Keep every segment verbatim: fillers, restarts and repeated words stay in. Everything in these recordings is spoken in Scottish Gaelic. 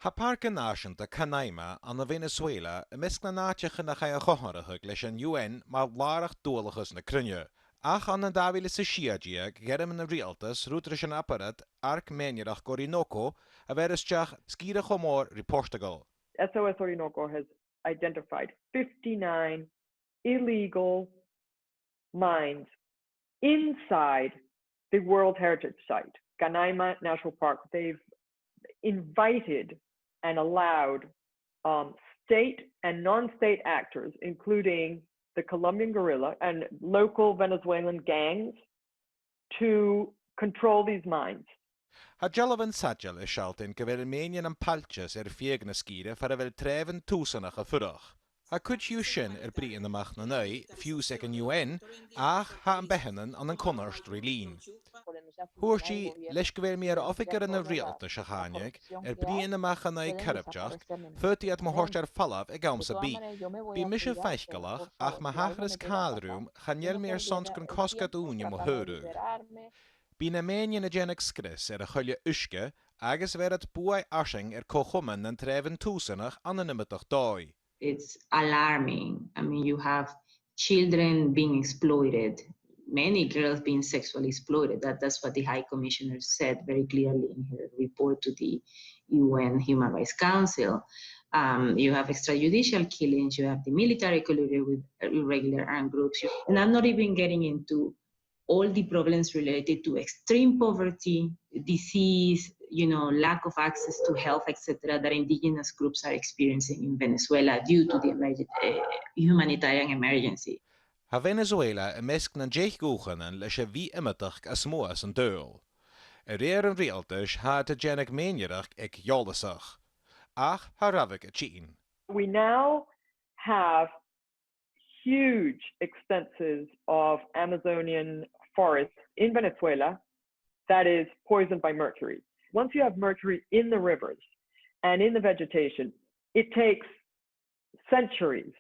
Tha Pàirc Nàiseanta Canaima ann am Venezuela am measg nan àiteachan a chaidh a chomharrachadh leis an U N mar làrach dualchas na cruinne. Ach ann an dà mhìle 's a sia deug, ghairm an riaghaltas rud ris an abair iad Amharc Mèinnearachd Orinoco a bheir a-steach sgìre cho mòr ri Portagail. S O S Orinoco has identified fifty-nine illegal mines inside the World Heritage Site, Canaima National Park. They've invited and allowed, um, state and non-state actors, including the Colombian guerrilla and local Venezuelan gangs, to control these mines. Tha dealbhan saideil a' sealltainn gu bheil mèinnean am pailteas air feadh na sgìre far a bheil treubhan tùsanach a' fuireach. Tha cuid dhiubh sin air bruidhinn a-mach an aghaidh, fiù 's aig an U N, ach tha am beathannan ann an cunnart ri linn. Thuirt i, leis gu bheil mi air oifigearan an riaghaltais a chàineadh, air bruidhinn a-mach an aghaidh coirbeachd, faodaidh iad mo thoirt air falbh aig àm sam bith. Bidh mise faiceallach, ach ma thachras càil rium, chan eil mi airson gun cosg iad ùine mo shaoradh. Bidh na mèinnean a' dèanadh sgrios air a' choille uisge agus bheir iad buaidh fharsaing air co-chomann nan treubhan tùsanach ann an iomadach dòigh. It's alarming. I mean, you have children being exploited, many girls being sexually exploited. That, that's what the High Commissioner said very clearly in her report to the U N Human Rights Council. Um, you have extrajudicial killings, you have the military colluding with irregular armed groups, you, and I'm not even getting into all the problems related to extreme poverty, disease, you know, lack of access to health, et cetera, that indigenous groups are experiencing in Venezuela due to the emerg-, uh, humanitarian emergency. Tha Venezuela am measg nan deich dhùthchannan leis a' bhith-iomadachd as motha san t-saoghal. A rèir an riaghaltais, tha iad a' dèanadh mèinnearachd eagal-eòlasach. Ach tha rabhadh a' tighinn. We now have huge extenses of Amazonian forest in Venezuela that is poisoned by mercury. Once you have mercury in the rivers and in the vegetation, it takes centuries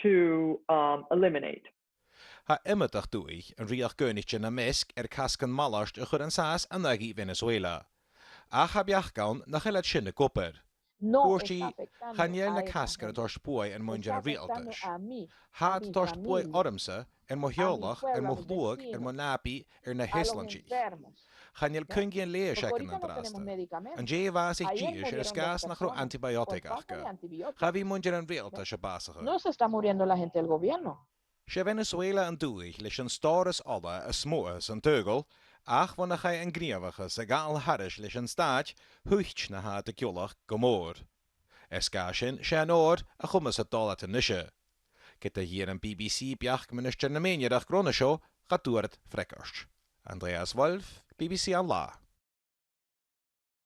to, um, eliminate. Tha iomadach dùthaich, an Rìoghachd Aonaichte nam measg, air casgan malairt a chur an sàs an aghaidh Venezuela. Ach tha beachd ann nach eil iad sin ag obair. Thuirt i, chan eil na casgan a' toirt buaidh air muinntir an riaghaltais. Tha iad a' toirt buaidh ormsa, air mo theaghlach, air mo shluagh, air mo nàbaidh, air na h-euslaintich. Chan eil cuingean leighis againn an-dràsta. An-dè bhàsaich dithis air sgàth 's nach robh antibiotic aca. Cha bhi muinntir an riaghaltais a' bàsachadh. No se está muriendo la gente del gobierno. 'S e Venezuela an dùthaich leis an stòras ola as motha san t-saoghal, ach bhon a chaidh an gnìomhachas a ghabhail thairis leis an stàit, thuit na tha iad a' giullachd gu mòr. Air sgàth sin, 's e an òr a chumas a' dol iad a-nise. Ged a dh'iarr am B B C beachd Ministear na Mèinnearachd ron a seo, cha d' fhuair iad freagairt. Andreas Wolff, B B C An Là.